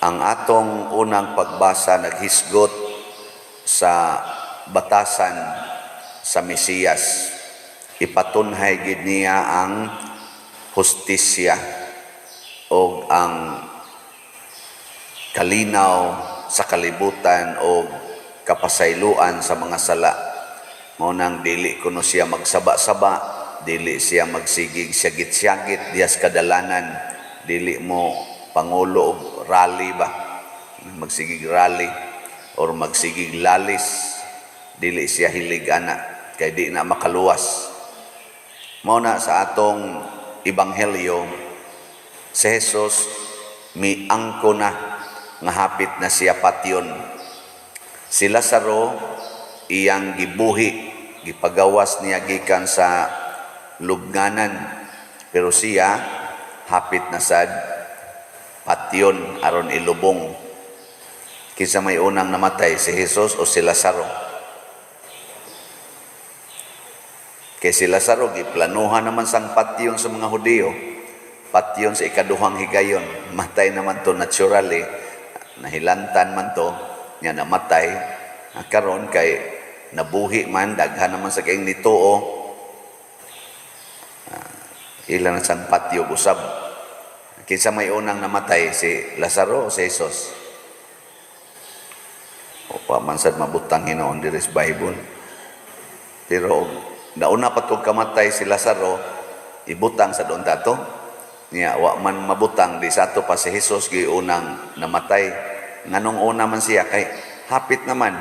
Ang atong unang pagbasa naghisgot sa batasan sa Mesiyas. Ipatunhay gid niya ang hustisya o ang kalinaw sa kalibutan o kapasayloan sa mga sala. Mao nang dili kuno siya magsaba-saba, dili siya magsigig siyagit-siyagit dihas kadalanan, dili mo pangulo og rally ba, magsigig rally or magsigig lalis, dili siya hilig ana kay di na makaluwas. Mao na sa atong ebanghelyo, si Jesus miangko na nga hapit na siya patyon. Si Lazaro iyang gibuhi, gipagawas niya gikan sa lubnganan, pero siya hapit na sad patyon aron ilubong. Kinsa may unang namatay, si Jesus o si Lazaro? Kay si Lazaro giplanuhan naman sang patyon sa mga Hudiyo. Patyon sa ikaduhang higayon. Matay naman to naturally. Nahilantan man to, nya namatay. Karon kay nabuhi man, daghan naman sa kayong nituo. Ila na sang patyo usab. Kinsa may unang namatay, si Lazaro o si Jesus? O pa man sad mabutang hinoon diri sa Bible. Pero nauna pa tog kamatay si Lazaro, ibutang sa doon tato. Niya wa man mabutang di sa ato pa si Jesus giunang namatay. Nganong una man siya kay hapit naman.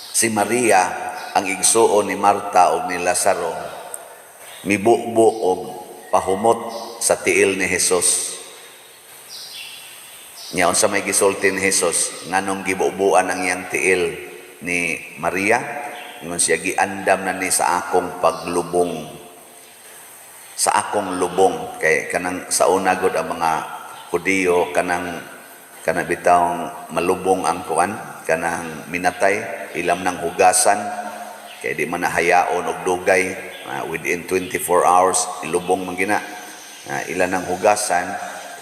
Si Maria ang igsuon ni Marta og ni Lazaro mibubo og pahumot sa tiil ni Jesus. Nya unsa may gisulti ni Jesus nganong gibubuan ang iyang tiil ni Maria? Ingon siya, giandam na ni sa akong paglubong. Sa akong lubong kay kanang sa una gud ang mga Hudiyo, kanang kana bitawng malubong ang kuan, kanang minatay, ilam nang hugasan kay di man nahayaon og dugay, within 24 hours ilubong man gina. Ila nang hugasan,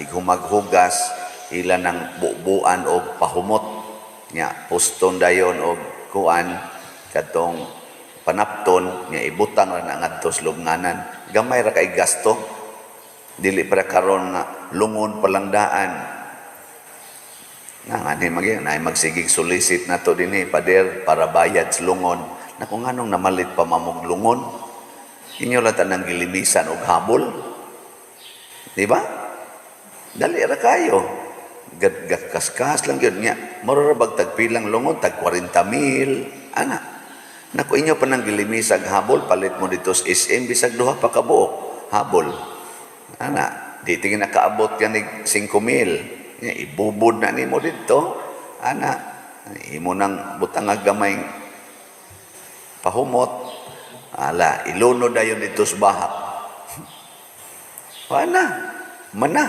ighumaghugas, ila nang bubuan og pahumot, nya puston dayon og kuan, kadtong panapton, nya ibutang ra na ngadto sa lubnganan. Gamay ra kay gasto, dili para karon nga lungon palangdaan na ngani magi na magsigig solicit nato dinhi, pader, para bayad sa lungon. Nako, nganong namalit pa mamog lungon? Inyo lang tanang gilimisan og habol, di ba? Dali ra kayo. Kaskas lang gyud niya. Mura ra bag tagpilang lungon, tag 40 mil ana. Nako, inyo pa nang gilimisag habol, palit mo dito sa SM bisag duha pa ka buok habol ana, di tingin nakaabot ka nig 5 mil. Nya, ibubod na nimo didto ana, imo nang butang gamay pahumot, ala, ilunod dayon dito sa bahak. Wala mana,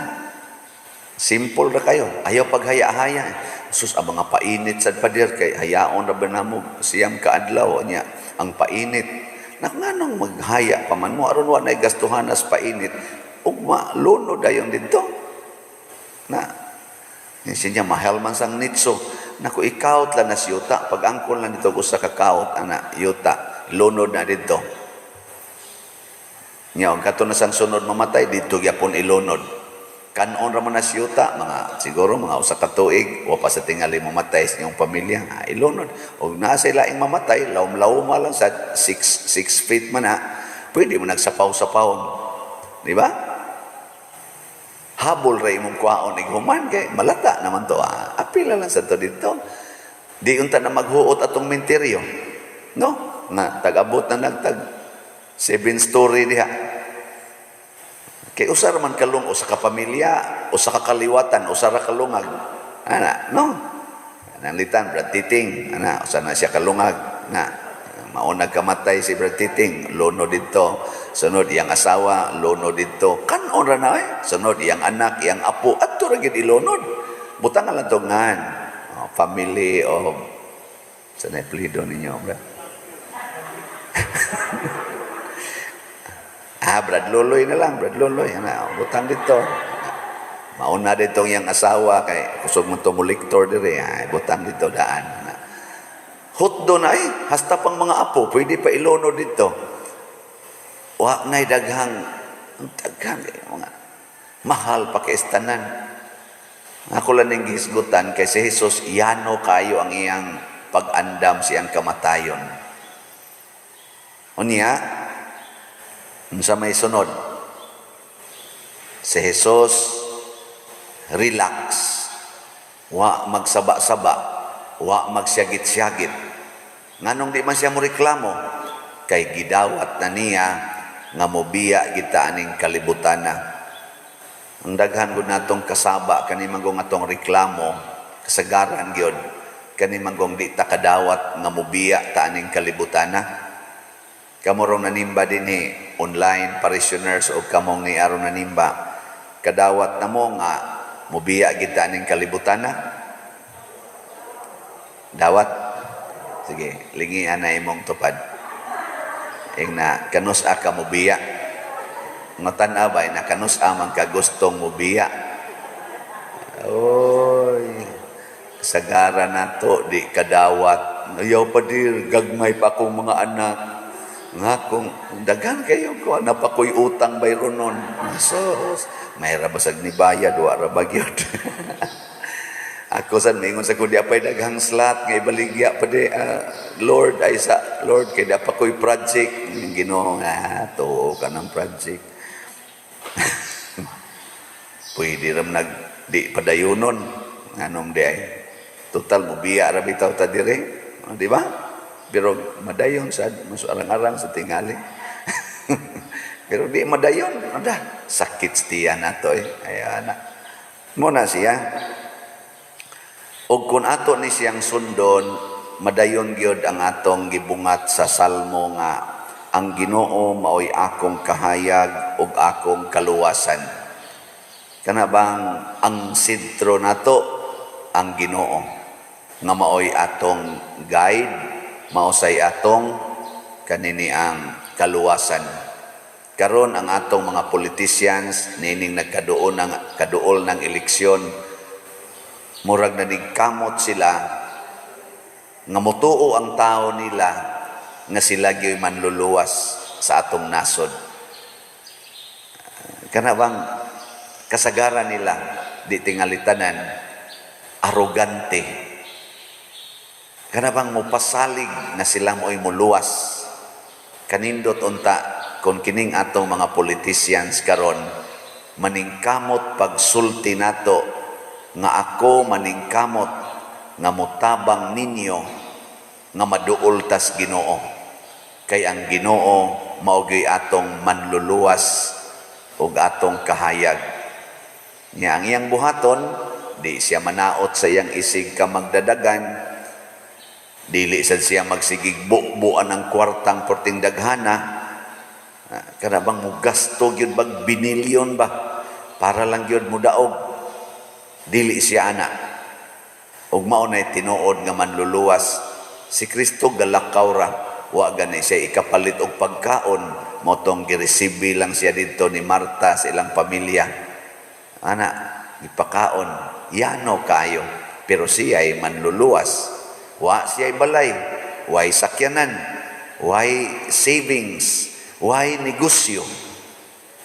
simple ra kayo. Ayaw paghaya-haya. Sus, ang mga painit sad, pader, kay hayaon ra ba namo 9 ka adlaw nya ang painit. Nak, nganong maghaya pa man mo aron wa nay gastuhan as painit? Ugma lunod dayon didto. Na sinya mahal man sang nitso. Naku, ikaut lang na si yuta. Pag angkon lang dito usa ka kaut ana yuta, lunod na didto. Nya kato na sang sunod mamatay didto gyapon ilunod. Kanon ra man na si yuta, mga siguro mga usa ka tuig, wa pa sa tingali mamatay sa inyong pamilya, ilunod. Og naa sa laing mamatay, lawom-lawom lang sa 6 6 feet man ha. Pwede mo nagsapaw-sapawon. Di ba? Habol ra imong kwaon ighuman kay malata naman to. Apila lang sa to dito. Di unta na maghuot atong menteryo. No? Nga tag-abot na nagtag 7 story diha. Kay usa ra man kalung, usa ka pamilya, usa ka kaliwatan, usa ra kalungag. Ana, no? Nanlitan Brad Titing, ana, usa na siya kalungag. Na mauna kamatay si Brad Titing, lono didto. Sunod iyang asawa, lono didto. Kanon ra na eh. Sunod iyang anak, iyang apo, adto ra gid ilunod. Butangan lang to ngan. Oh, family of sa na plido ninyo, Brad. Brad Loloy na lang, Brad Loloy. Ano, butang dito. Mauna dito iyang asawa kay kusog mo to molektor dire, ay butang dito daan. Hutdo na eh, hasta pang mga apo, pwede pa ilono dito. Wa na'y daghang, ang daghang eh, mga mahal pa kay tanan. Ako lang ning gihisgutan kay si Jesus yano kayo ang iyang pag-andam siyang kamatayon. Unya, unsa may sunod? Si Jesus relax. Wa magsaba-saba, wa magsyagit-syagit. Nganong di man siya mo reklamo? Kay gidawat na niya nga mobiya kita aning kalibutana. Ang daghan gud natong kasaba kani manggong atong reklamo, kasagaran gyud kani manggong di ta kadawat nga mobiya ta aning kalibutana. Kamo rong nanimba dinhi online parishioners o kamong ni aron nanimba, kadawat na mo nga mobiya kita aning kalibutana? Dawat? Sige, lingian na imong tupad. Ing na kanus-a ka mobiya? Nga tan-aw ba na kanus-a man ka gustong mobiya? Oy, kasagara nato di kadawat. Ayaw pa dir, gagmay pa akong mga anak. Nga kung daghan kayo ko, na pa ko'y utang bayro nun. Sus, may rabasag ni bayad, wa ra ba gyud? Ako san mingon sa ko di apay daghang slot nga ibaligya pa di, Lord ay sa Lord kay di pa ko'y project. Ginoo nga tuo ka ng project. Pwede ram nag di padayonon nganong di ay total mo biya ra bitaw ta dire, di ba? Pero madayon sad mas arang-arang sa tingali. Pero di madayon, ada sakit tiyan nato eh. Ay ana. Mo na siya. Og kung ato ni siyang sundon, madayon gyud ang atong gibungat sa salmo nga ang Ginoo maoy akong kahayag ug akong kaluwasan. Kana bang ang sentro nato ang Ginoo nga maoy atong guide, maosay atong kanini ang kaluwasan. Karon ang atong mga politicians nining nagkaduol ng kaduol ng eleksyon, murag nanigkamot sila nga motuo ang tao nila nga sila gyoy manluluwas sa atong nasod. Kana bang kasagaran nila di tingalitanan arogante. Kana bang mopasalig na sila mo'y muluwas. Kanindot unta kung kining atong mga politicians karon maningkamot pagsulti nato nga ako maningkamot nga motabang ninyo nga maduol tas Ginoo, kay ang Ginoo mao gyud atong manluluwas ug atong kahayag. Nya ang iyang buhaton, di siya manaot sa iyang isig ka magdadagan, dili sad siya magsigig bubuan ang kwartang porting daghana. Kana bang mugasto gyud bag binilyon ba para lang gyud mudaog, dili siya ana. Ug mao nay tinuod nga manluluwas. Si Kristo galakaw ra, wa gani siya ikapalit og pagkaon, motong giresibi lang siya didto ni Marta sa ilang pamilya ana, ipakaon yano kayo, pero siya ay manluluwas. Wa siya balay, way sakyanan, way savings, way negosyo,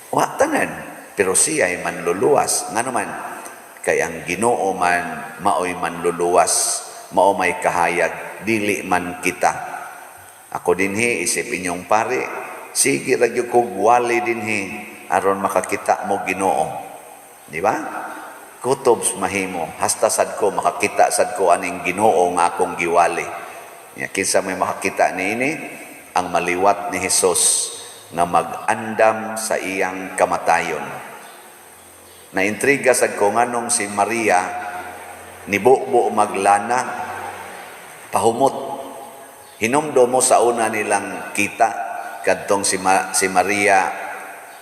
wa tanan, pero siya ay manluluwas. Ngano man? Kay ang Ginoo man maoy manluluwas, mao may kahayag, dili man kita. Ako dinhi isip inyong pare, sige ra gyud kog wali dinhi aron makakita mo Ginoo, di ba? Kutob mahimo hasta sad ko makakita sad ko aning Ginoo nga akong giwali. Ya, kinsa may makakita niini? Ang maliwat ni Hesus nga mag-andam sa iyang kamatayon. Naintriga sad ko nganong si Maria nibubo maglana pahumot. Hinumdum mo sa una nilang kita kadtong si Maria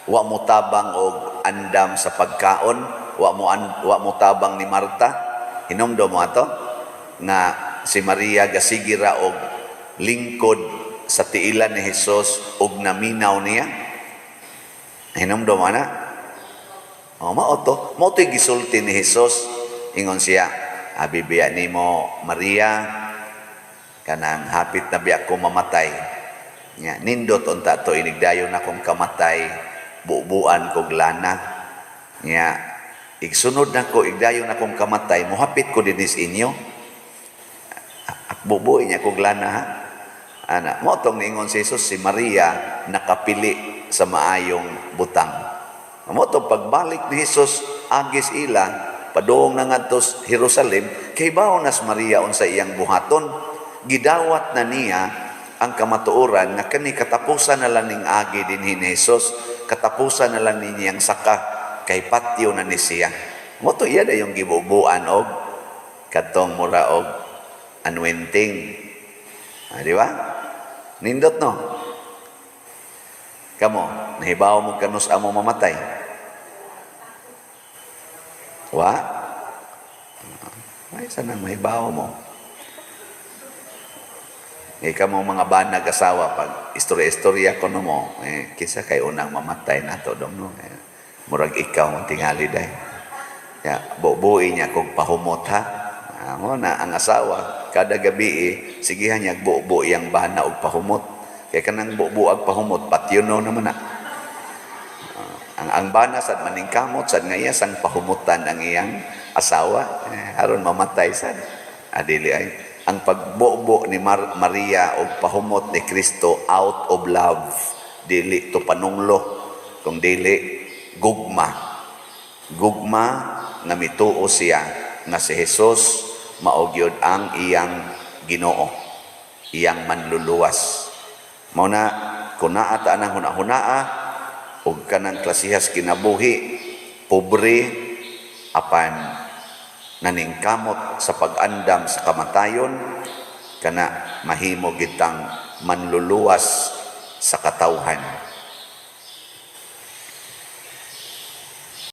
wa mo tabang og andam sa pagkaon, wa mo tabang ni Marta. Hinumdum mo ato nga si Maria gasigi ra og lingkod sa tiilan ni Hesus ug naminaw niya. Hinumdum mo na? Oh, mao to, mao to'y gisulti ni Jesus. Ingon siya, "Abi biya nimo Maria, kanang hapit na biya ko mamatay. Nya, nindot unta to inigdayon akong kamatay, bubuan kog lana. Nya, igsunod nako, igdayon akong kamatay, mohapit ko dinhi sa inyo. Bubuin niya kog lana ha." Ana, mao tong niingon si Jesus, si Maria nakapili sa maayong butang. Mao tong pagbalik ni Jesus agis ila padung na ngadto sa Jerusalem, kay bawo nas Maria unsa iyang buhaton, gidawat na niya ang kamatuoran nga kani katapusan na lang ning agi dinhi ni Jesus, katapusan na lang niyang saka kay patyo na ni siya. Mao to iya dayong gibubuan og katong mura og anointing. Ah, di ba? Nindot, no? Kamo, nahibaw mo kanus amo mamatay? Wa? Ay, sana mahibaw mo. Eh, kamo mga banag asawa, pag istorya-istorya ko no mo, eh, kinsa kay unang mamatay nato dong, no? Eh, murag ikaw ang tingali day. Ya, bubuin niya kog pahumot ha. Ah, mo na ang asawa kada gabi eh, sigihan niya bubo iyang bana og pahumot. Kay kanang bubo ag pahumot, patyon no naman na. Ah, ang bana sad maningkamot sad nga iya sang pahumutan ang iyang asawa eh, aron mamatay sad. Adili ay ang pagbubo ni Maria og pahumot ni Kristo out of love, dili to panunglo kung dili gugma, gugma nga mituo siya nga si Jesus mao gyud ang iyang Ginoo, iyang manluluwas. Mao na kung naa ta anang hunahunaa og kanang klasihas kinabuhi, pobre apan naningkamot sa pag-andam sa kamatayon, kana mahimo gitang manluluwas sa katawhan.